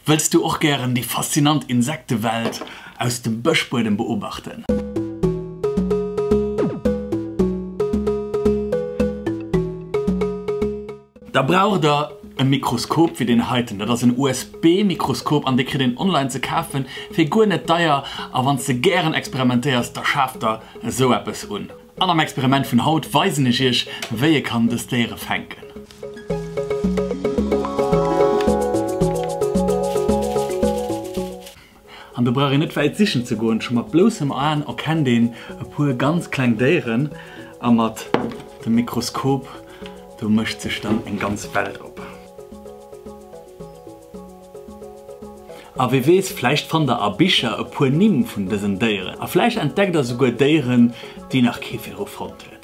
Wëlls du och gären déi faszinant Insektewelt aus dem Bëschbuedem beobachten? Da braucht der e Mikroskop wéi deen heiten. Dat ass en USB-Mikroskop an dee kritt een online ze kafen fir guer net deier. A wann s de gären experimentéiers, da schaf der esou eppes un. An am Experiment vun haut weisen ech iech wéi e kann dës Déiere fänken. An do brauch een net wäit sichen ze goen, scho mat bloussem Aen erkennt een e puer ganz kleng Déieren a mat dem Mikroskop do mécht sech dann eng ganz Welt op. A wie weess, vläicht fannt der a Bicher e puer Nimm vun dësen Déieren a vläicht entdeckt der souguer Déieren, déi nach kee virdru fonnt huet.